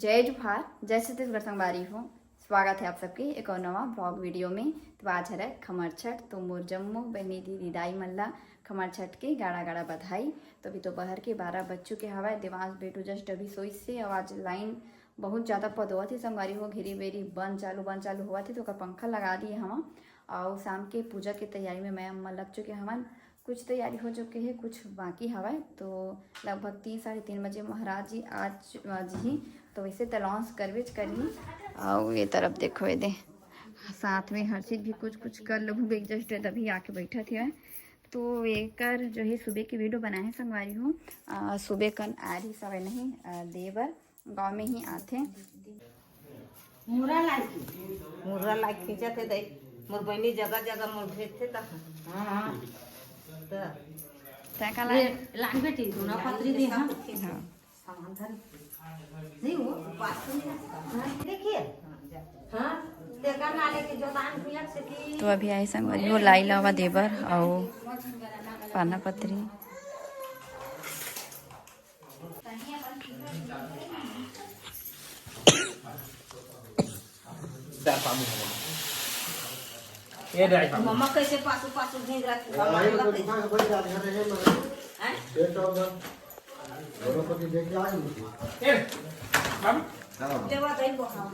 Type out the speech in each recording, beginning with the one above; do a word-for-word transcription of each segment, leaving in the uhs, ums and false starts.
जय जोहार, जय छत्तीसगढ़ संगवारी हो। स्वागत है आप सबके एक और नवा vlog video में। तो आज हरे खमर छठ, तो मोर जम्मो बहिनी दीदी दाई मन ला खमर छठ के गाड़ा गाड़ा बधाई। तो अभी तो बहर के बारह बज चुके हवय। देवांश बेटू just अभी सोइस हे, और आज लाइन बहुत ज़्यादा पदोवत हे संगवारी हो, घेरी बेरी बंद चालू बंद चालू होवत हे, तो ओकर पंखा लगा दिए हवा। और शाम के पूजा के तैयारी में मैं अम्मा लग चुके हवन। कुछ तैयारी हो चुके हे, कुछ बाकी हवय। तो लगभग तीन, साढ़े तीन बजे महाराज जी आज, आज ही, तो वैसे तो लॉन्च करबेच करही। और ये तरफ देखो, ये दे साथ में हर चीज भी कुछ कुछ कर लेबू, एक जस्ट अभी आके बैठा थे। तो एकर जो है सुबह की वीडियो बनाए संगवारी हो। आ, सुबह कन आ रही सवय नहीं, आ, देवर गाँव में ही आथे। मुर्रा लाइक, मुर्रा लाइक खींचत हे दई। मोर बहिनी जगह जगह मोर भेजथे त। हाँ, हाँ। त तै का ये लाइन बेटी, दोनों पत्री दे, हाँ। हाँ। सामान धर। नहीं हो, पास तो नहीं आ सकता। हाँ, देखिए। हाँ, ते का नाले के जोतान भुइया से की। तो अभी आई संगवारी हो लाई लावा देबर अउ पाना पत्री। ये ड्राई फार्म। मम्मा कैसे पासू पासू भेज रहा था? हैं? ये तो उधर दोनों पति देख के आए मुझे। ए, बाबू। हाँ। देवा दाई बोखाओ।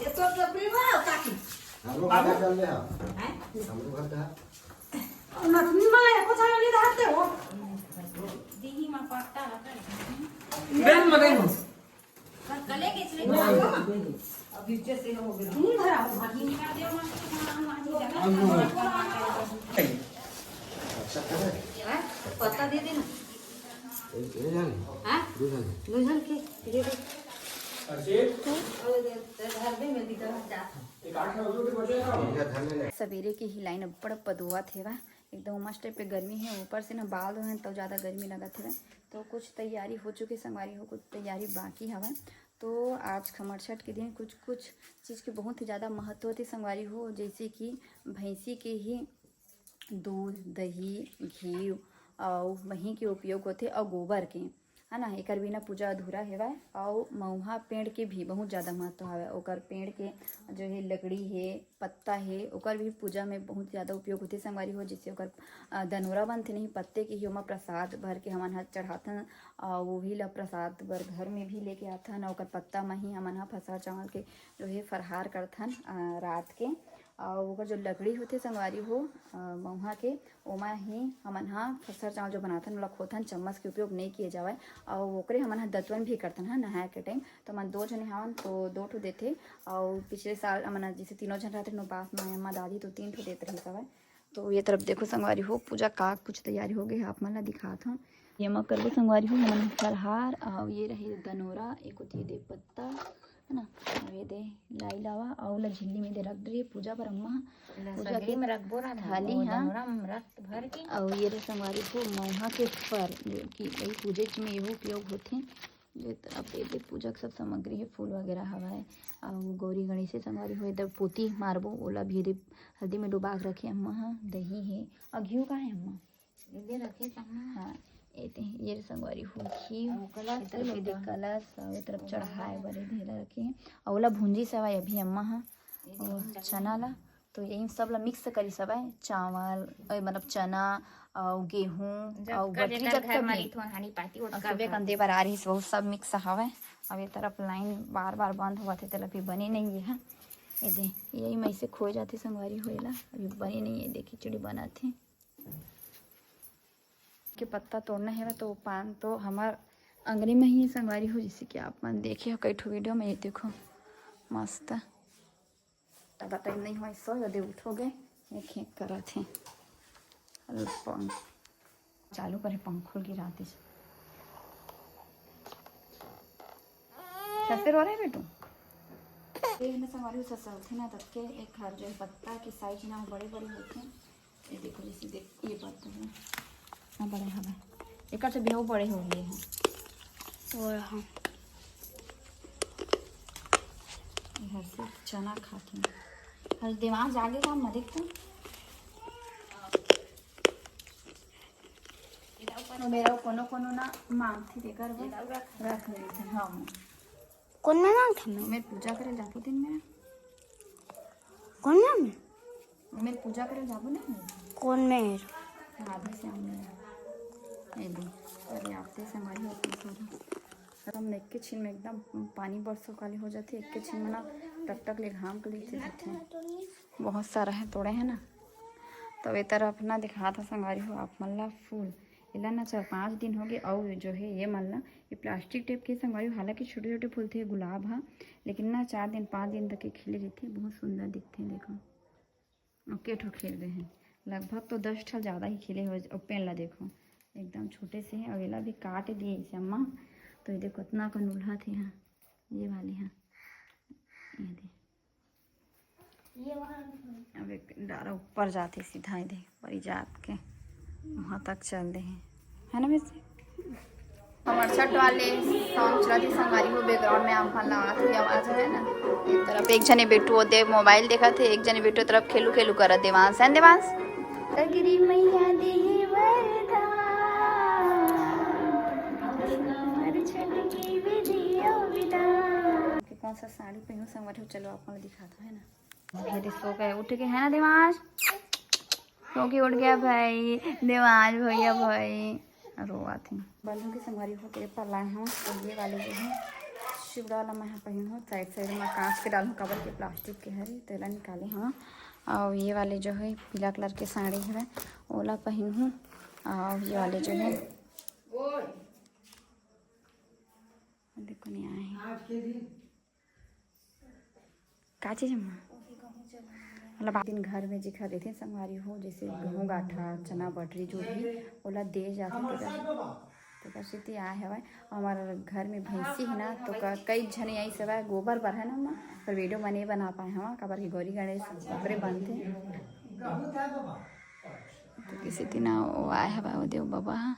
ये तो टपरी में हो, काकी। हम लोग घर चल रहे हैं। हैं? हम लोग घर का। नथनी में एको छाया नहीं रहते हो। दीही में पत्ता रखा है। बेल में नहीं हो। कल कले के इसलिए अभी जैसे हो गए। तुम घर आओ, भाभी। निकाल दे, वहाँ से, वहाँ, वहाँ, वहाँ, वहाँ। अच्छा, करे। हैं? पत्ता दे देना। ए, ए जाने। हैं? दू जाने। दू जन के? दे दे। अरे दे, दे, घर में मैं भी तो जा। सवेरे के ही लाइन अब्बड़ पदोवत हे वा, एकदम उमस टाइप के गर्मी हे, ऊपर से ना बाल धोए हन तो ज़्यादा गर्मी लगत हवय। तो कुछ तैयारी हो चुके संगवारी हो, कुछ तैयारी बाकी हवय। तो आज खमर छठ के दिन कुछ कुछ चीज़ के बहुत ही ज़्यादा महत्व होथे संगवारी हो, जैसे कि भैंसी के ही दूध, दही, घी अउ वहीं के उपयोग होथे अउ गोबर के, है ना, एकर बिना पूजा अधूरा हेवय। अउ मउहा पेड़ के भी बहुत ज़्यादा महत्व हवय। ओकर पेड़ के जो हे लकड़ी हे, पत्ता हे, ओकर भी पूजा में बहुत ज़्यादा उपयोग होथे संगवारी हो। जैसे ओकर, अ, दनोरा बनथे नहीं पत्ते के ही, ओमा प्रसाद भर के हमन ह चढ़ाथन, अउ वही ल प्रसाद बर घर में भी लेके आथन। अउ ओकर पत्ता म ही हमन ह फसहा चावल के जो हे फरहार करथन, अ, रात के। अउ ओकर जो लकड़ी होथे संगवारी हो, अ, मउहा के, ओमा ही हमन ह फसहा चावल जो बनाथन, ओला खोथन, चम्मच के उपयोग नइ किए जावय। अउ ओकरे हमन ह दतुवन भी करथन, ह, नहाए के टाइम। तो हमन दो झने हवन, तो दो ठो देथे। अउ पिछले साल हमन ह जैसे तीनों झन रहथन उपास में, अम्मा दादी तो तीन ठो देत रहिस हवय। तो ये तरफ देखो संगवारी हो, पूजा का कुछ तैयारी हो गए हे, आप मन ला दिखात हव। ये मा करबो संगवारी हो, हमन फलहार, अउ ये रहे दनोरा, एक होती दे पत्ता, है ना, अउ ये दे लाई लावा, अउ ला झिल्ली में दे रख डरे पूजा बर अम्मा ह। पूजा के में रखबो ना थाली, हाँ। दनोरा में रख भर के। अउ ये रे संगवारी हो, मउहा के फर, जो कि वही पूजे में एहू उपयोग होथे। ये तरफ ये दे पूजा के सब सामग्री हे, फूल वगैरह हवय, अउ गौरी गणेश हे संगवारी हो। ये दे पोती मारबो, ओला भी ये दे हल्दी में डुबा के रखे अम्मा ह। दही हे, अउ घीव का हे अम्मा? एदे रखे तहाँ। हाँ, एते, ये रे संगवारी हो घीव, अउ कलश ये तरफ ये दे कलश, अउ ये तरफ चढ़ाए बर ये दे ला रखे हे। अउ ओला भूंजी सवाई अभी अम्मा ह। अउ चना ला, तो यही सब ला मिक्स करी सवाई, चावल, ए, मतलब चना, अउ गेहूं, अउ बटरी, जतका भी। अउ सुबह कन दे बर आ रहिस, वो सब मिक्स हवय। अब ये तरफ लाइन बार बार बंद होवत हे, तेला अभी बने नहीं हे। ये दे, यही में से खोए जाथे संगवारी हो एला, अभी बने नहीं हे। दे खिचड़ी बनत हे। के पत्ता तोड़ना हे, तो पान तो हमर अंगनी में ही संगवारी हो, जैसे कि आप मन देखे हो कई ठो वीडियो में। ये देखो, मस्त ज्यादा टाइम नहीं हुआ, सो जल्दी उठ हो गए, ये खेंक करत हे। अरे पंख चालू करे, पंखुल गिरा दे। कैसे रो रहे बेटू? ये ना संगवारी हो ससरथे ना, तब के एक घर जो है पत्ता की साइज ना बड़े बड़े होते हैं। ये देखो, जैसे देख, ये पत्ता है ना, बड़े हवे, एकर से भी वो बड़े हो गए हैं। वो हाँ। ये हर से चना खात हूँ। हर दिमाग जागे काम में देखते हैं। तो मेरा कोनो कोनो ना मांगथे, तेकर बर रख लेथे। हाँ, कौन में मांगथा मैं? मैं पूजा करे जाथो दिन में। कौन में? मैं पूजा करे जाबो ना। कौन में? आधे से आने। ये दे। अरे आते संगवारी हो तो थोड़ा। हम एक के छीन में एकदम पानी बरसो काली हो जाथे, एक के छीन में ना टकटक ले घाम के लेते जाथे। बहुत सारा है, तोड़े है ना। तो ये तरह अपना दिखात हा संगवारी हो आप मन ला फूल। एला ना चार पाँच दिन हो गए, अउ जो है ये मन ला, ये प्लास्टिक टाइप के संगवारी हो, हालांकि छोटे छोटे फूल थे गुलाब हा, लेकिन ना चार दिन पाँच दिन तक ये खिले रहते, बहुत सुंदर दिखते हैं। देखो, ओके ठो खिल गए हैं, लगभग तो दस ठा ज़्यादा ही खिले हो। और पेड़ ला देखो, एकदम छोटे से है, और एला भी काट दिए इसे अम्मा। तो ये देखो, इतना का नूल्हा थे यहाँ, ये वाले हैं, ये दे। अब एक डारा ऊपर जाते सीधा, ये दे, ऊपर ही जात के वहाँ तक चल दे हैं, है ना वैसे? हमर छठ वाले सॉन्ग चलत हे संगवारी हो, बैकग्राउंड में आप मन ला आवाज ही आवाज है ना। एक तरफ एक जने बेटू ओदे मोबाइल देखत हे, एक जने बेटू तरफ खेलू खेलू करत, देवांश है ना देवांश। तगरी मैया देही वरदान, हमर छठ के विधि अउ विधान। के कौन सा साड़ी पहनू संगवारी हो, चलो आप मन ला दिखात हूँ, है ना। ये दे सो गए, उठ गए, है ना देवांश? सो के उठ गया भाई, देवांश भैया भाई। रोवत हे। बल्लू के संगवारी हो के ऊपर लाए हूँ, तो ये वाले जो है चूड़ा वाला मैं पहन हूँ, साइड साइड में कांच के डालूँ, काबर के प्लास्टिक के हरे, तेला निकाले हूँ। और ये वाले जो है पीला कलर के साड़ी है, ओला पहन हूँ। और ये वाले जो है, देखो नहीं आए हैं। का चीज अम्मा? मतलब दिन घर में जेखर रहिथे संगवारी हो, जैसे गहूँ गाठा, चना बटरी जो भी, ओला दे जाथे तेकर, तेकर सेती आए हवय। अउ हमर घर में भैंसी है ना, तो क-, कई झन आइस हवय गोबर बर, है ना अम्मा, पर वीडियो म नइ बना पाए हवं, काबर कि गौरी गणेश ओकरे बनथे, तेकर सेती ना वो आए हवय, वो देव बाबा ह।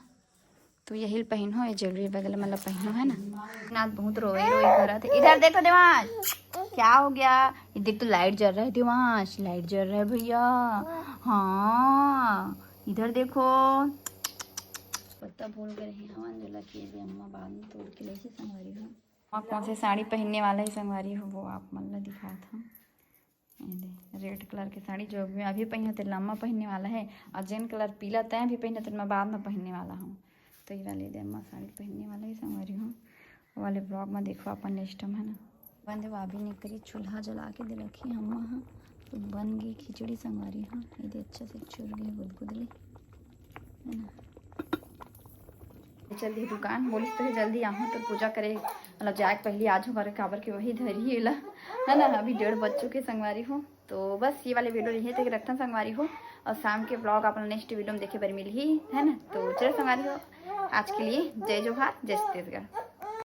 तो यही ल पहिनो, ये ज्वेलरी वगैरह मतलब पहिनो, है ना। नाथ बहुत रोई रोई करत हे। इधर देखो देवांश, क्या हो गया? ये देख तो लाइट जल रहा है देवांश, लाइट जल रहा है भैया। हाँ, इधर देखो, पत्ता भूल गए हैं हवन, जो लकी दे अम्मा बाद में तोड़ के लेसी संगवारी हो। अम्मा कौन से साड़ी पहनने वाला है संगवारी हो, वो आप मन ला दिखात हूँ। ये दे, रेड कलर के साड़ी जो भी अभी पहिने, तेला अम्मा पहनने वाला है, और जेन कलर पीला तय भी पहने, तेला मैं बाद में पहनने वाला हूँ। तो ये वाले दे अम्मा साड़ी पहनने वाला है संगवारी हो। वो वाले ब्लॉग में देखो अपन नेक्स्ट टाइम, है ना। बंदे भाभी ने करी चूल्हा जला के दे रखी अम्मा, हाँ, तो बन गई खिचड़ी संगवारी हो। ये दे अच्छा से चुर गई गुदगुदली, है ना। चल दी दुकान, बोलिस तो जल्दी आहूँ तो पूजा करे, मतलब जाए के पहले आज हमारे काबर के वही धरी एला, है ना। अभी डेढ़ बज चुके संगवारी हो, तो बस ये वाले वीडियो यही तक रखता संगवारी हो, और शाम के ब्लॉग आप नेक्स्ट वीडियो में देखे बर मिलही, है ना। तो चलो संगवारी हो, आज के लिए जय जोहार, जय छत्तीसगढ़।